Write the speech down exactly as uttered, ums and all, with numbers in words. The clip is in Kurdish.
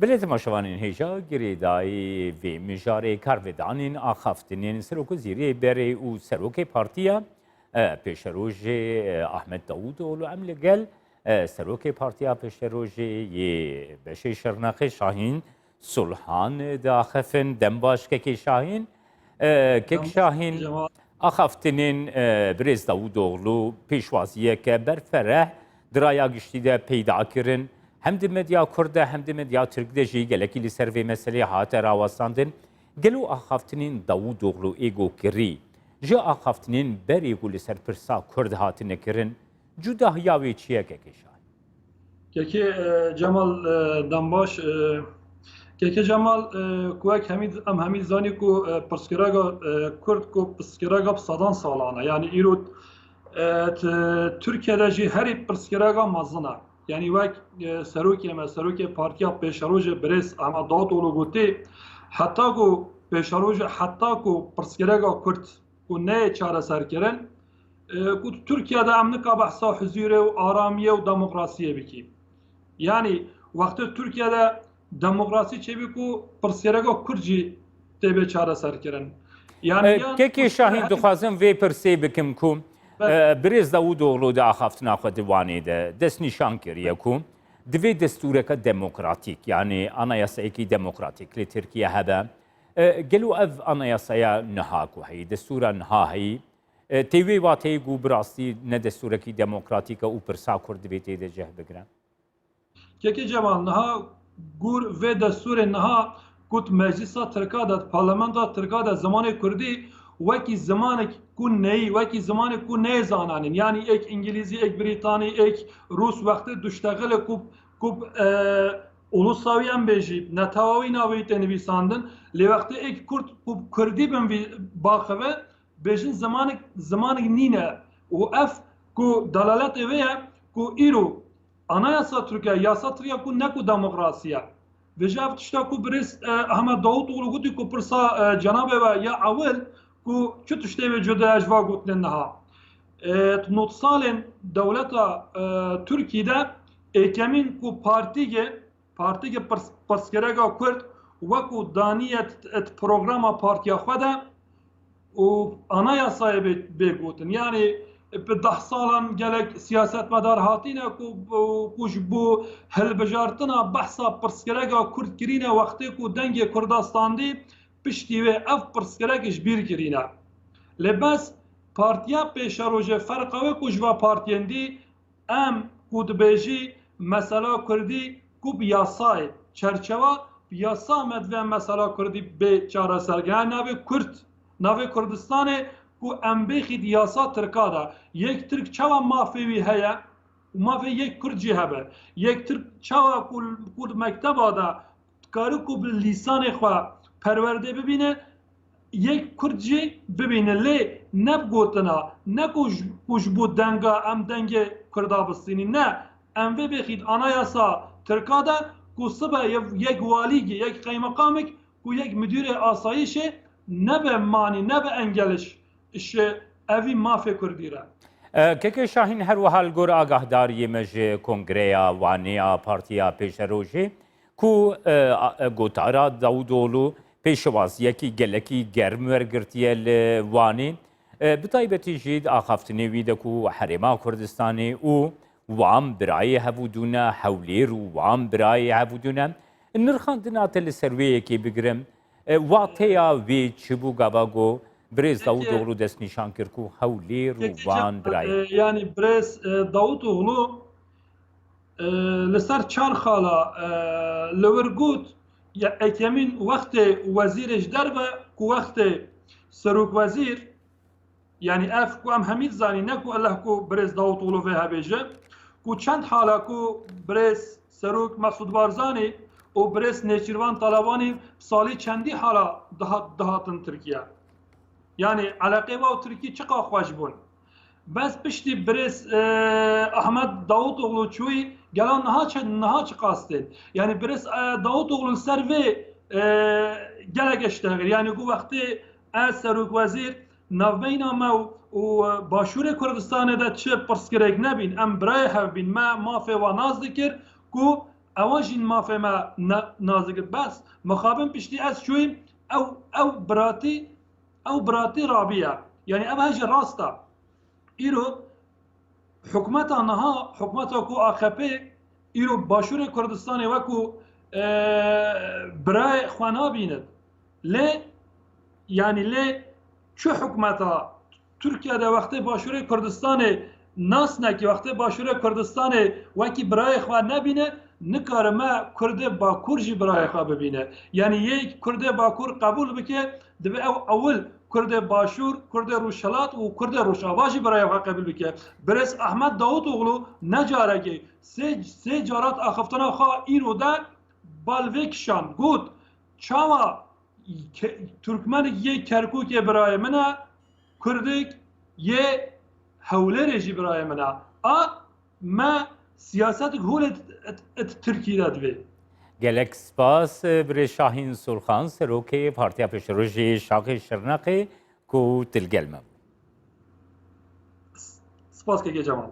Belê temaşevanên hêja girêdayî vê mijarê karvedanên axaftinên Serokwezîrê berê û Serokê Partiya, e, Pêşerojê, e, Ahmet Davutoglu em li gel, e, Serokê Partiya Pêşerojê yê Beşê Şirnexê Şahîn Sulhan diaxifin. Dem baş kekê Şahîn. E, kek Şahîn, Axaftinên, e, birêz Davutoglu pêşwaziyeke berfereh di raya giştî de peyda kirin. Hem di medya kurd de hem di medya tirk de jî gelekî li ser vê meseleyê hate rawestandin. Gelo axaftinên Davutoglu ê ku kirî ji axaftinên berê ku li ser pirsa kurd hatine kirin cudahiya wê çi ye kekê Şahîn? Kekê, e, Cemal, e, dembaş, e, Kekê Cemal, e, ku wek hemî, em hemî zanî ku, e, pirsgirêka, e, Kurd ku pirsgirêka bi sedan salan e. Yanî îro, e, t-, Tirkiye de jî herî pirsgirêka mezin e. Yanî wek, e, serokê me, serokê Partiya Pêşerojê birêz Ahmet Davutoglu gotî, heta ku Pêşerojê, heta ku pirsgirêka Kurd ku neyê çareserkirin, e, ku Tirkiye de em nika behsa huzûrê û aramiyê û demokrasiyê bikî. Yanî wextê Tirkiye de demokrasî çêbî ku pirsgirêka Kurd jî têbê çareserkirin. Yanî E, yan Kekê Şahîn, dixwazim vê pirsê bikim ku, Be- e, birêz Davutoglu di axaftina xwe di Wanê de destnîşan kiriye ku divê destûreke demokratîk, yanî anayasayekî demokratîk li Tirkiye hebe. E, gelo ev anayasaya niha ku heyî, destûra niha heyî, e, tê wê wateyê ku bi rastî ne destûrekî demokratîk e û pirsa Kurd divê tê de cih bigire? Kekê Cemal, niha gor vê destûrê niha ku di meclisa Tirka de, di parlamenta Tirka de zimanê Kurdî wekî zimanek ku neyî, wekî zimanek ku neyê zananîn. Yanî êk Îngilîzî, êk Brîtanî, êk Rûs wextê duştexile ku, ku, e, ulusa wî em bêjî, netewawî navê wî tê nivîsandin. Lê wextê êk Kurd ku Kurdî bin vî baxive, bêjin zimanek, zimanek nîne. Û ev ku delaletê vê ye ku îro anayasa Tirkiye, yasa Tirkiye ku ne ku demokrasî ye. Vêje ev tişta ku birêz, e, Ahmet Davutoglu gotî ku pirsa, e, cenabê we ya ewil ku çi tiştê wê cuda ji va gotinê niha. E, nod salên dewleta, e, Tirkî de êkemîn ku partîgê, partîgê pirs-, pirsgirêka Kurd wekû daniye t-, t-, programa partiya xwe de û anayasayê bê, bê gotin. Yanî bi deh salan gelek siyasetmedar hatîne ku, ku ji bo hilbijartina behsa pirsgirêka Kurd kirîne, wextê ku dengê Kurda standî, piştî wê ev pirsgirêk ji bîr kirîne. Lê bes partiya Pêşerojê ferqa wê ku ji va partiyên dî, em ku dibêjî mesela Kurdî ku bi yasayê, çerçewa bi yasa me divê em mesela Kurdî bê çareserkirin. Navê Kurd, navê Kurdistanê ku em bêxî di yasa Tirka de. Yek Tirk çawa mafê wî heye û mafê yek Kurd jî hebe? Yek Tirk çawa ku, ku di mekteba de dikare ku bi lîsanê xwe perwerdê bibîne, yek Kurd jî bibîne. Lê ne bi gotina, ne ku ji, ku ji bo denga em dengê Kurda bistînî, ne. Em vê bêxî di anayasa Tirka de ku sibe ye-, yek walîgî, yek qeymeqamik ku yek midûrê asayîşê nebe manî, nebe engeliş ji evî mafê Kurdî re. E, Keke Şahîn, her wiha li gor agahdariyê me ji Kongreya Wanê ya Partiya Pêşerojê, ku, e, a, e, gotara Davutoglu pêşewaziyekî gelekî germ wergirtiye li Wanê. E, bi taybetî jî di axaftinê wî de ku Herêma Kurdistanê û Wan birayê hevûdû ne, Hewlêr û Wan birayê hevûdû ne. Nirxandina te li ser wê yekê bigirim. E, wateya wê çi bû gava ku birêz Peki, Davutoglu destnîşan kir ku Hewlêr û peki, Wan birayê? E, yanî birêz, e, Davutoglu, e, li ser çar xala, e, li wir got, ya ekemîn wextê wezîrê ji derve ku wextê serokwezîr, yanî ev ku em hemî zanî, ne ku eleh ku birêz Davutoglu vê hebêje, ku çend hala ku birêz serok Mesûd Barzanî û birêz Nêçîrvan Talabanî salî çendî hala dihat-, dihatin Tirkiye. Yanî eleqê wa û Tirkî çiqa xweş bûn. Bes piştî birêz, e, Ahmet Davutoglu çûyî, gela niha çi, niha çiqas tê? Yanî birêz, e, Davutoglu li ser vê, e, gelek eştexir. Yanî ku wextê ez serokwezîr, navbeyna me û, û Başûrê Kurdistanê de çi pirsgirêk nebîn, em birayê hev bîn, me mafê wan nas dikir ku Ewan jî mafê me ne-, nazik e. Bes mixabin piştî ez çûyîm, ew, ew biratî, ew biratî rabiye. Yanî ev he jî rast e. Îro hikûmeta niha, hikûmeta ku A K P îro Başûrê Kurdistanê wekû, e, birayê xwe nabîne. Lê, yanî lê çi hikûmeta Tirkiye de wextê Başûrê Kurdistanê nas neke, wextê Başûrê Kurdistanê wekî birayê xwe nebîne, nikare me Kurdê Bakur jî birayê xwe bibîne. Yanî yê Kurdê Bakur qebûl bike, divê ew ewil Kurdê Başûr, Kurdê Rojhilat û Kurdê Rojava jî birayê xwe qebûl bike. Birêz Ahmet Davutoglu ne carekê, sê, sê carat axiftina xwe îro de bal vê kişand, got, çawa ke-, Turkmenik yê Kerkûkê birayê min e, Kurdik yê Hewlêrê jî birayê min e. A me siyasetik holê d-, d-, d-, Tirkî de divê. Gelek spas, birê Şahîn Sulxan, serokê Partiya Pêşerojê Şaxê Şirnexê ku tu li gel me bû. Spas kekê Cemal.